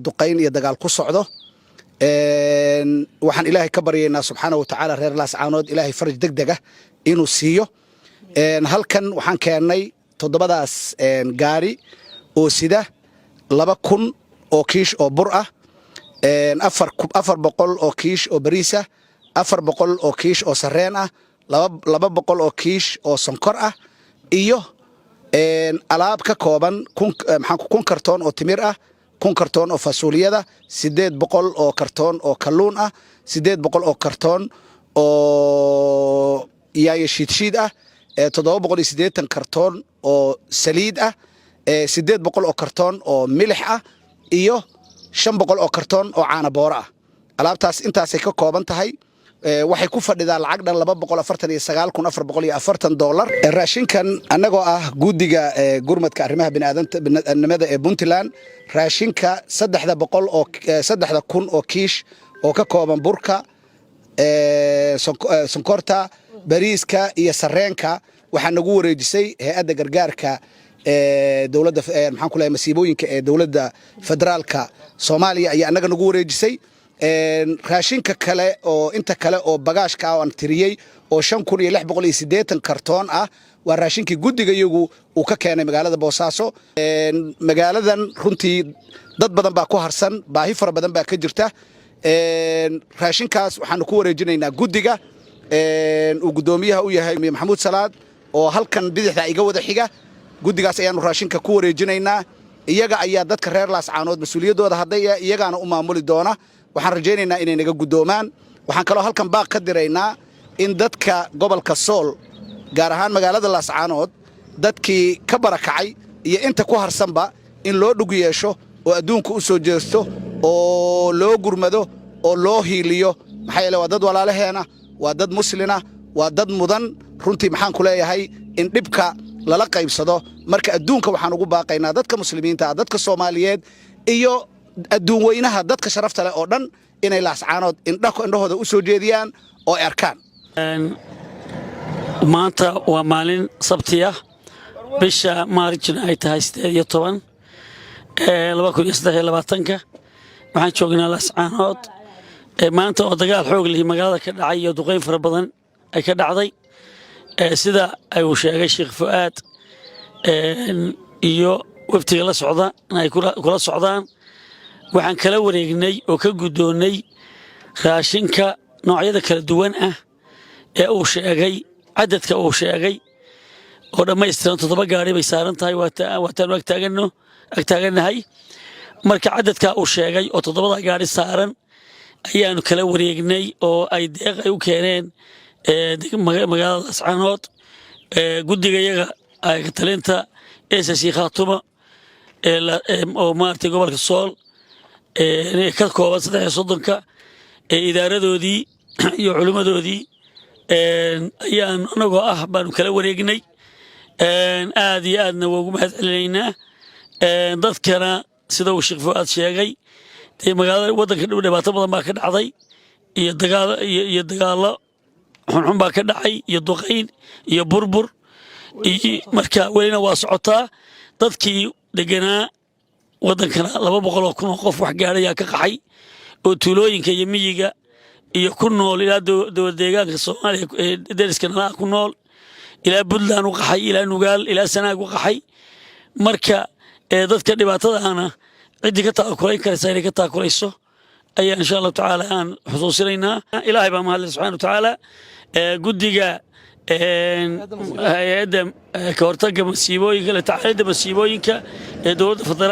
Duqayn iyo dagaal ku socdo. Waxaan Ilaahay ka baryaynaa, subxaana wa tacaala, reer Laascaanood Ilaahay faraj deg dega inuu siiyo. Halkan waxaan keennay toddobadaas gaari oo sida 2000 oo kiish oo bur ah, 400 oo kiish oo bariis ah, 400 oo kiish oo sarreen ah, 200 oo kiish oo sonkor ah iyo alaab ka kooban 1000 kartoon oo timir ah, 1000 kartoon oo fasuuliyada, 800 oo kartoon oo kalluun ah, 800 oo kartoon oo yaayo shiidshiid ah, 780 kartoon oo saliid ah, 800 oo kartoon oo milix ah iyo 500 oo kartoon oo caana booro ah. Alaabtaas intaasay ka kooban tahay. Waxay ku fadhidaa lacag dhan $249,440. Raashinkan, annagoo ah guddiga gurmadka arrimaha bini'aadanimada ee Puntland, raashinka 300 oo 3000 oo kiish oo ka kooban burka, sonkorta, bariiska iyo sarreenka waxaa nagu wareejisay hay-adda gargaarka dowladda, maxaan ku leeyahay, masiibooyinka ee dowladda federaalka Soomaaliya ayaa annaga nagu wareejisay. Raashinka kale oo inta kale oo bagaashka ah oo aan tiriyey oo 5680 kartoon ah waa raashinkii guddiga iyagu uu ka keenay magaalada Boosaaso. Magaaladan runtii dad badan baa ku harsan, baahi fara badan baa ka jirta. Raashinkaas waxaanu ku wareejinaynaa guddiga uu guddoomiyaha u yahay Maxamuud Salaad oo halkan bidixda iga wada xiga. Guddigaas ayaanu raashinka ku wareejinaynaa. Iyaga ayaa dadka reer Laascaanood mas-uuliyaddooda hadday iyagaana u maamuli doona. Waxaan rajaynaynaa inay naga guddoomaan. Waxaan kaloo halkan baaq ka diraynaa in dadka gobolka Sool, gaar ahaan magaalada Laascaanood, dadkii ka barakacay iyo inta ku harsanba in loo dhug yeesho oo adduunka u soo jeesto oo loo gurmado oo loo hiiliyo. Maxaa yeele, waa dad walaalaheena, waa dad muslina, waa dad mudan runtii, maxaan ku leeyahay, in dhibka lala qaybsado. Marka adduunka waxaan ugu baaqaynaa, dadka muslimiinta ah, dadka Soomaaliyeed iyo adduun weynaha, dadka sharafta leh oo dhan, inay Laascaanood indhahooda u soo jeediyaan oo ay arkaan. Maanta waa maalin Sabti ah, bisha Maarijna ay tahay 18, 2023-ka. Waxaan joognaa Laascaanood maanta oo dagaal xoog lihi magaalada ka dhacay iyo duqayn fara badan ay ka dhacday. Sida ay uu sheegay Sheekh Fu'aad iyo waftiga la socda in ay kula socdaan, waxaan kala wareegnay oo ka guddoonnay raashinka noocyada kala duwan ah ee uu sheegay, cadadka uu sheegay oo dhammaystiran. Toddoba gaari bay saaran tahay, waataanu agtaagannahay. Marka cadadkaa uu sheegay oo toddobada gaari saaran ayaanu kala wareegnay oo ay deeq ay u keeneen magaalada Laascaanood guddiga iyaga talinta SSC Khaatuma oo maaragtay gobolka Sool ka kooban 33-ka idaaradoodii iyo culimmadoodii ayaan anagoo ah baanu kala wareegnay. Aad iyo aadna waa ugu mahad celinaynaa. Dadkana, sida uu Sheekh Fu'aad sheegay, dee magaalada waddanka dhibaato badan baa ka dhacday iyo dagaal iyo dagaallo xunxun baa ka dhacay iyo duqayn iyo burbur. Marka welina waa socotaa. Dadkii deganaa waddankana 200,000 oo qof wax gaadhayaa ka qaxay oo tuulooyinka iyo miyiga iyo ku nool, ilaa dowlad deegaanka Soomaaliya ee deriska nalaa ku nool, ilaa Puntland u qaxay, ilaa Nugaal, ilaa Sanaag u qaxay. Marka dadka dhibaatadaana ciddii ka taakulayn karaysa inay ka taakulayso ayaa insha Allahu tacaala aan xusuusinaynaa. Ilaahay baa mahadle, subxana wa tacaala. Guddiga hay-adda ka hortagga masiibooyinka, la tacaalidda masiibooyinka ee dowladda federaal.